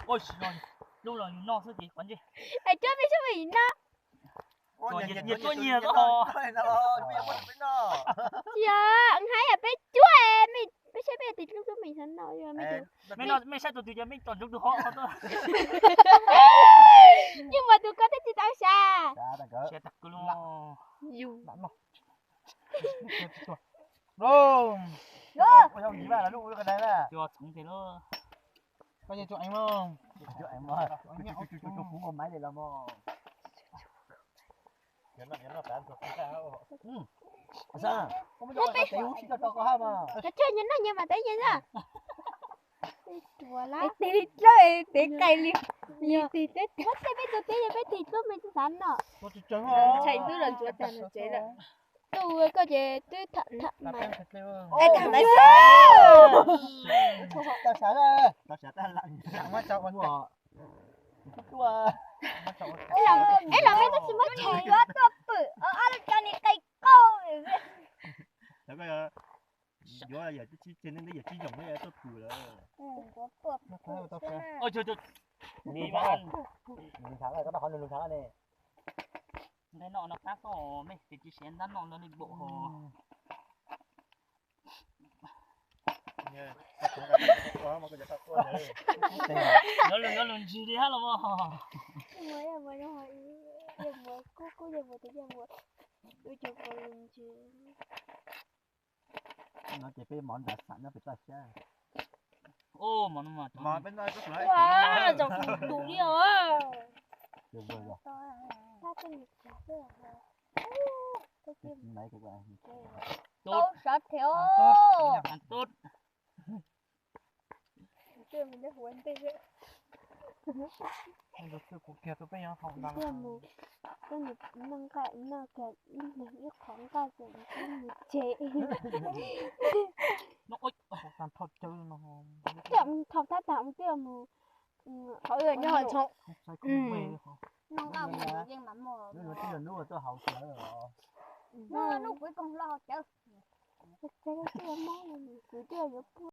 Ua si, lub los yus noj xwb ces qhov ntsej. Es cuab peb cuab peb no. Nyias cuab nyias ko. Tsis yog, haib peb cuab, peb saib peb tis lub lub me xav no. Mej saib tus twg ces mej tom ntsoov tus hov. Yeej muaj tus ko twb tsis tau xyav. Xyav tag kawg. Yus. Cov tshuaj nyias noj nyias mas tev nyias xwb. Tes li dlawb, tes qais li. Muab tej peb tus teb, peb tig tuab me xav no. Tshais twb los ntxuav tag nrho tsev lawm. Tus koj ces twb tham tham mas. Tau xav, tau xav. Eb, los mej twb tsis muab tshais yuav tuaj pwm, ob lub cov ni qe qau. Yuav yam tsis tseg nej yam tsis yoog tuaj pwm lawm. Nqe no no qab koj mej, tes tsis siav ntab no no li npaum hos. Yuav lug yuav lug ntsig li hab los mas. No ces peb mov nram xam nyob pem toj siab. Mov peb noj, ua, zaum kuv tus li os. Tau sawv thiab. Mus, koj mus noj nqaij, noj kiag ib leeg ib qho nqaij ces mus tsev. Thaum tab tom mus twb mus qhov nyob hauv ntxhoo. Noj nqaij mus yeej mam muag. Hnub kuv ib koog hlo hauv cawv. Kuv twb yuav pub.